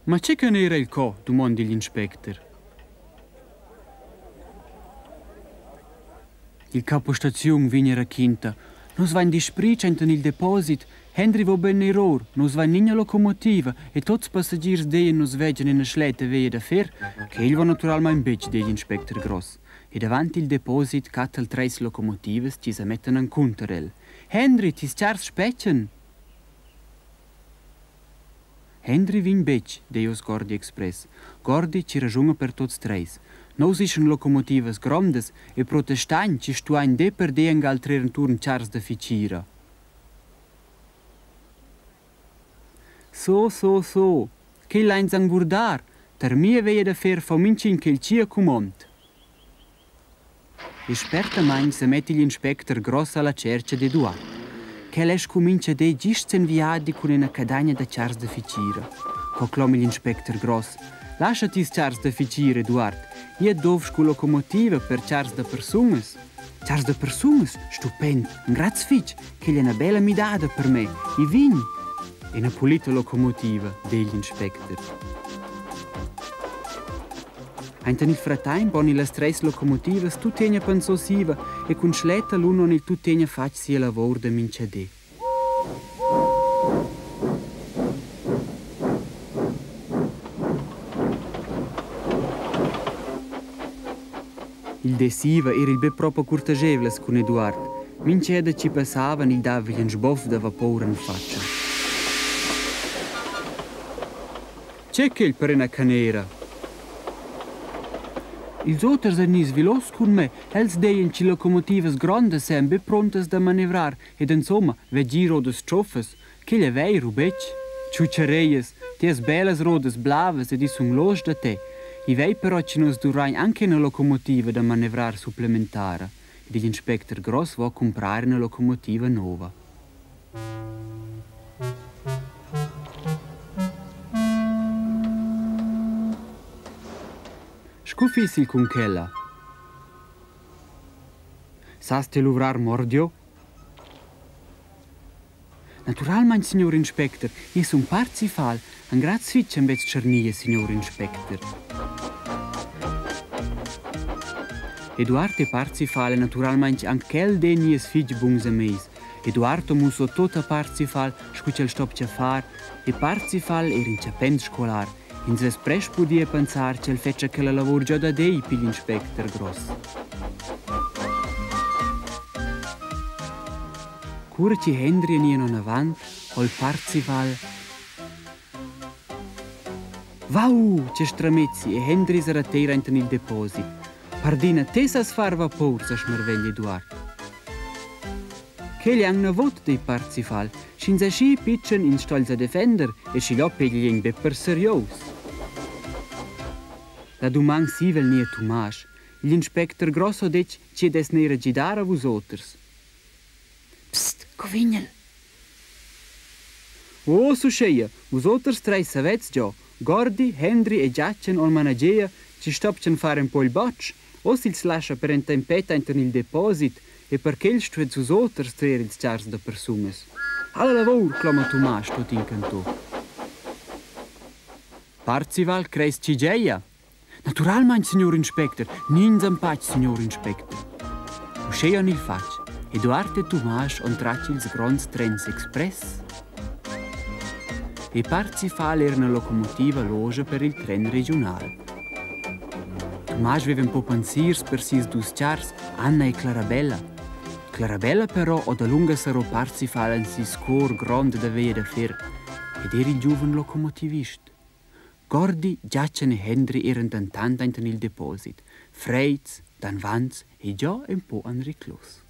Ma che canera il co? dumonda igl inspecter. Il capostaziun vegn e raquinta. Nus vain dispric enten il deposit. Hendri vo ben eir or, nus vain nigna locomotiva e tots passagiers deien nus vegian ina schletta veia da fer, quel vo naturalmein betg, di igl inspecter gross. E davant il deposit catta el treis locomotivas chi sa mettan encunter el. Hendri, tis chars spetgan! Hendri vegn betg, dei oz Gordi Express. Gordi chi raschuna per tuots treis. Nous ischan locomotivas grondas e protestain chi stuain de per de angal trer intuorn chars da ficira. So, so, so. Quei lains angurdar. Tar mia veia da fer fo minchin quel chi ha cumond. E spertamaing se metta igl inspecter gross alla tschercha d'Eduard. Quel es cumincha dir gist sen viadi cun ina cadagna da chars da ficira. Co cloma igl inspecter gross. Lascha tis chars da ficira, Eduard. Ia dov scu locomotiva per chars da persunas. Chars da persunas? Stupend. Graz fitg, quella è una bella midada per me. I vign. Ina pulita locomotiva, di l'inspecter. Ainten il fratemp han las treis locomotivas tuttegna pensau siva e cun schletta l'un han il tuttegna fatg sia lavur da mintga di. Il desiva era il be propa curtageivlas cun Eduard. Mintg'eda chi passavan il dava in sbof da vapor en fatscha. Tge quel per ina canera? Ils auters ein ì svilos cun me. Els deien che locomotivas grondas sean be prontas da manevrar ed insomma vegnir rodas tschoffas. Quegl è veir u betg? Tschutscharias, ti has bellas rodas blavas ed i sun losch da te. I vei però che nus duvrain anche ina locomotiva da manevrar supplementara. Ed igl inspecter gross vo cumprar ina locomotiva nova. Sco fissi cun quella? Sas ti luvrar mordio? Naturalmein, signur inspecter, jeu sun Parzifal, engraz fitg am vez tscharnia, signur inspecter. Eduard e Parzifal è naturalmein anc quel de nies fitg buns ameis. Eduardo musso tot a Parzifal scu ch'el stopcha far e Parzifal era in chapent scolar. Ins vess prest pudia pensar ch'el fetscha quella lavur giò da dei pigl inspecter gross. Cura chi Hendri gnien onavant, ho'l Parzifal Vau, che stramezzi e Hendri sa rateira enten il deposit. Pardina, te sas far vapor, sa smarveglia Eduard. Quel è anc navot dei Parzifal, sch'ins è schi pitschen ins sto sa defender e schigliò pegli egn be per serious. La duman sivel nia Tumasch. Igl inspecter gross ho detg chi dess neir a gidar a vus oters. Psst, co vegn el? Uoss uscheia, vus oters treis savets giò, Gordi, Hendri e Giachen on managea chi stopchan far ün po il botsch, Oz ils lascha per in tempet enten il deposit e per quel stuets vus oters trer ils chars da persunas. Alla lavur, cloma Tumasch tut incantò. Parzival creis chi geia? Naturalmein, signur inspecter, nins am pac, signur inspecter. Uschè han il fatg. Eduard e Tumasch han tratg ils gronds trens express e Parzifal era una locomotiva loja per il tren regiunal. Tumasch veva ün po pansiers per sis dus chars, Anna e Clarabella. Clarabella però ho dalunga sarò Parzifal en sis cor grond da veia da fer ed er il giuven locomotivist. Gordi, Giachen e Hendri eran dantant ainten il deposit, freids, danvanz e giò ün po an reclus.